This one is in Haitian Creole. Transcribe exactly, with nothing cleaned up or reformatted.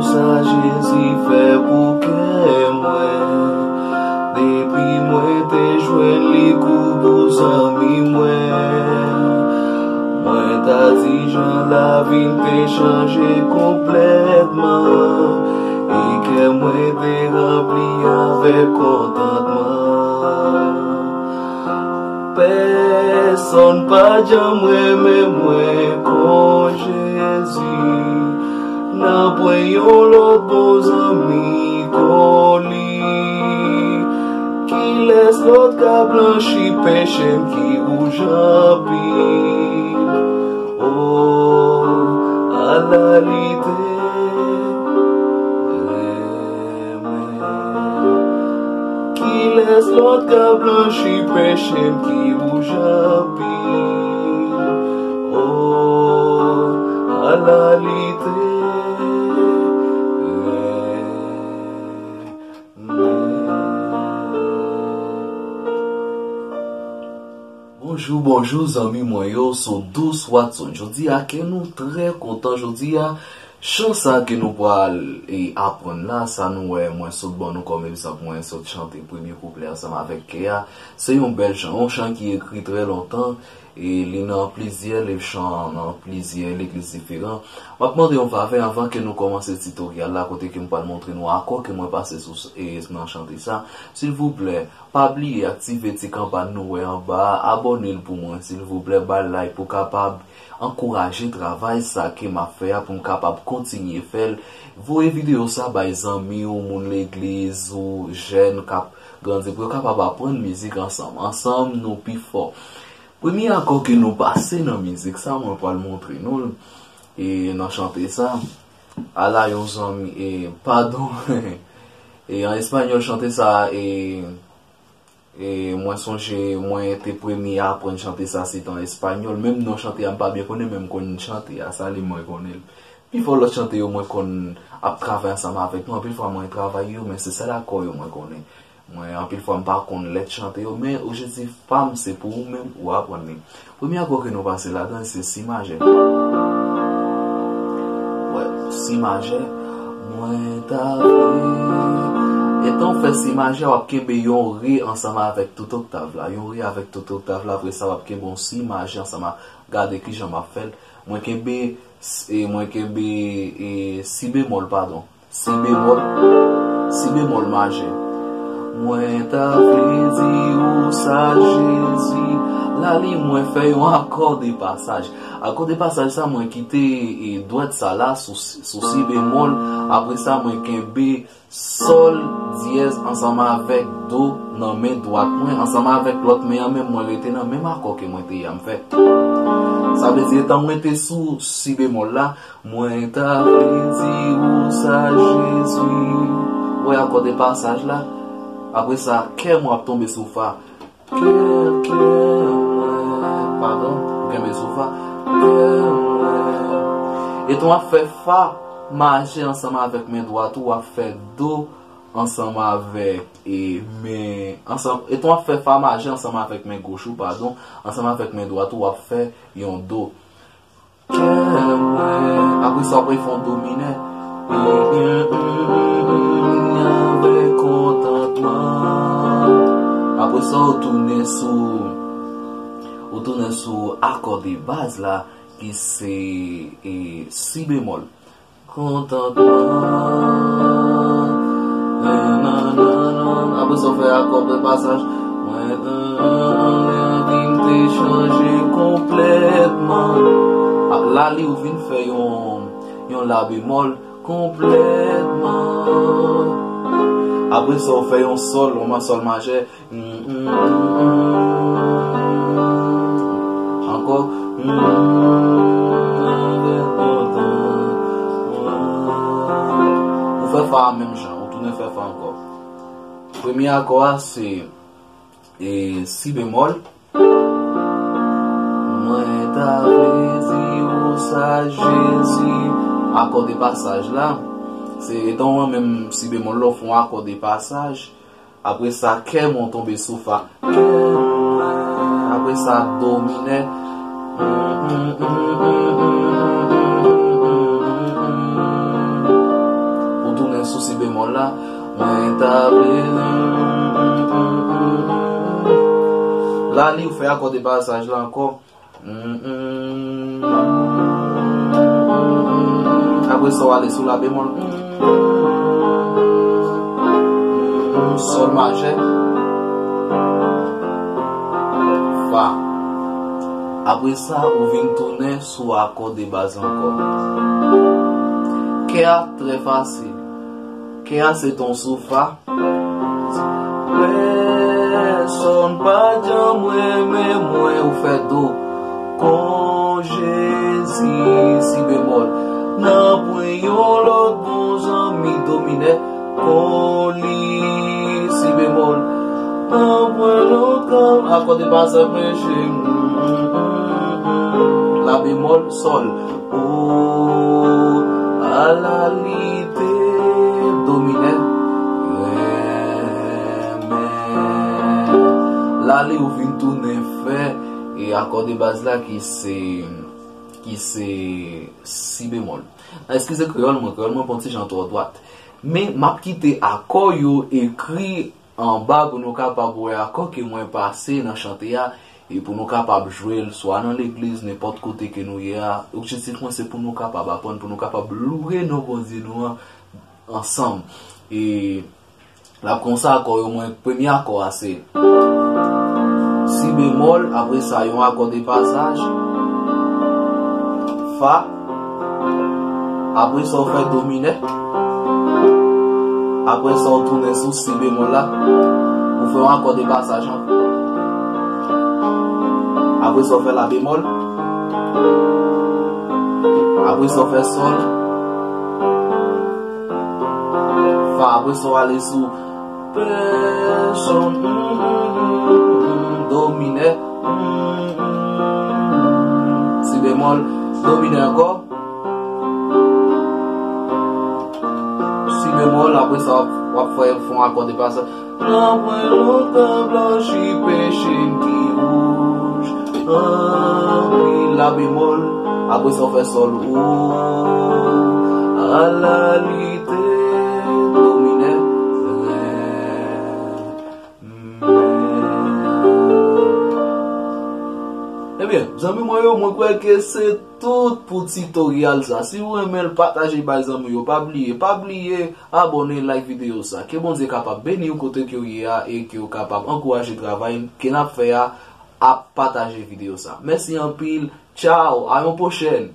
Sa Jezi fè pou kè mwen. Depi mwen te jwenn li kou pou zanmi mwen, mwen ta di jan lavi m te chanje konplètman, e kè mwen te ranpli avèk kontantman. Pèsonn pa janm renmen mwen kon Jezi. Nanpwen yon lòt bon zanmi kon li. Kilès lòt ka blanchi peche m ki wouj anpil? O, ala li te renmen. Kilès lòt ka blanchi peche m ki wouj anpil? O, ala li te renmen. Bonjou, bonjou, zanmi mwen yo, sou Douce Watson. Jodi a, ke nou trè kontan jodi a. Chan sa ke nou pral, e, aprann la, sa nou wè, mwen sot ban nou kòm egzanp, mwen sot chante premye kouplè ansanm avèk kè a. Se yon bèl chan, yon chan ki ekri trè lontan, e li nan plizyè liv chan, nan plizyè legliz diferan. M ap mande yon favè anvan ke nou kòmanse titoryal la, kote ke m pral montre nou akò ke mwen pase sou, e, nan chante sa. Silvouplè, pa bliye aktive ti kanpàn nou wè anba a, abòne l pou mwen, silvouplè, ba l like pou kapab ankouraje travay sa ke m ap fè a, pou m kapab kontinye fè l. Voye videyo sa bay zanmi w, moun legliz ou, jèn k ap grandi, pou yo kapab aprann mizik ansanm. Ansanm, nou pi fò. Premye akò ke nou pase nan mizik sa, mwen pral montre nou l, e nan chante sa. Ala yon zanmi, e, padon. E an espanyòl, chante sa, e, e mwen sonje, mwen te premye aprann chante sa, se te an espanyòl. Menm non chante a, m pa byen konnen, men m konn chante a, sa li mwen konnen l. Pifò lòt chante yo, mwen konn ap travay ansanm avèk nou. Anpil fwa, mwen travay yo, men se sèl akò yo mwen konnen. Mwen, anpil fwa, m pa konn lèt chante yo, men objektif pa m, se pou ou menm, ou aprann li. Premye akò ke nou pase ladan, se si majè. Wè, si majè, mwen ta vle. Etan w fè si majè, w ap kenbe yon re ansanm avèk tout oktav la. Yon re avèk tout oktav la, apre sa, w ap kenbe yon si majè ansanm a, gade kijan m ap fè l. Mwen kenbe, e, mwen kenbe, e, si bemòl, padon. Si bemòl, si bemòl majè. Mwen ta vle di ou sa, Jezi. La li mwen fè yon akò de pasaj. Akò de pasaj sa, mwen kite, e, dwèt sa la sou, sou si bemòl. Apre sa, mwen kenbe sòl dyèz ansanm avèk do nan men dwat mwen. Ansanm avèk lòt men an, menm mwen rete nan menm akò ke mwen te ye a m fè. Sa vle di, etan mwen te sou si bemòl la, mwen ta vle di ou sa, Jezi. Wè akò de pasaj la. Apre sa, kè mwen ap tonbe sou fa. Kè, kè mwen. Padon, kenbe sou fa. Kè mwen. Etan w ap fè fa majè ansanm avèk men dwat ou, w ap fè do ansanm avèk, e, men, ansanm, etan w ap fè fa majè ansanm avèk men goch ou, padon, ansanm avèk men dwat ou, w ap fè yon do. Kè mwen, apre sa, w ap fè yon do minè. Ebyen, mm, mm, mm, mm, avèk kontantman. Apre sa, ou tounen sou, ou tounen sou akò de baz la, ki se, e, si bemòl. Kontantman. Nan, nan, nan, nan. Apre sa, w fè akò de pasaj. Mwen, nan, nan, nan, lavi m te chanje konplètman. A, la li ou vin fè yon, yon la bemòl konplètman. Apre sa, w fè yon sòl, yon sòl majè. Ankò. Ou fè fa a menm jan, ou tounen fè fa ankò. Premye akò a se, e, si bemòl. Mwen ta vle di ou sa, Jezi. Akò de pasaj la, se etan w menm si bemòl la, w fè yon akò de pasaj. Apre sa, kè mwen tonbe sou fa. Kè mwen. Apre sa, do minè. Sou si bemòl la. Mwen ta vle. La li ou fè akò de pasaj la ankò. Apre sa, w ale sou la bemòl. Sòl majè. Fa. Apre sa, ou vin tounen sou akò de baz ankò. Kè a trè fasil. Kè a se ton sou fa. Pèsonn pa janm renmen mwen ou fè do. Kon Jezi, si bemòl. Nanpwen yon lòt bon zanmi do minè. Kon li, si bemòl. Nanpwen lòt kal, akò de pasaj mwen jwe. La bemòl, sòl. O, ala li te do minè. Renmen. La li ou vin tounen fè e akò de baz la ki se ki se si bemòl. Eskize kreyòl mwen, kreyòl mwen pon ti jan twò dwat. Men m ap kite akò yo ekri anba pou nou kapab wè akò ke mwen pase nan chante a e pou nou kapab jwe l swa nan legliz, nenpòt kote ke nou ye a. Objektif mwen se pou nou kapab aprann, pou nou kapab loure non Bondye nou an ansanm. E l ap konsa akò yo mwen, premye akò a se si bemòl, apre sa yon akò de pasaj, fa, apre sa w fè do minè, apre sa w tounen sou si bemòl la, ou fè yon akò de pasaj ankò. Apre sa w fè la bemòl, apre sa w fè sòl, fa, apre sa w ale sou pèsonn, do minè, si bemòl, do minè ankò, si bemòl, apre sa w ap, w ap fè fon akò de pasaj. Nan mwen lontan blanchi peche m ki wouj anpil, la bemòl, apre sa w fè sòl, o, ala li te do minè, renmen. Ebyen, zanmi mwen yo, mwen kwè ke se tout pou titoryal sa. Si w renmen l, pataje bay zanmi w yo. Pa bliye, pa bliye abòne, like videyo sa. Ke Bondye kapab beni w kote ke w ye a e ke w kapab ankouraje travay ke n ap fè a ap pataje videyo sa. Mèsi anpil. Tchaw. A yon pwochèn.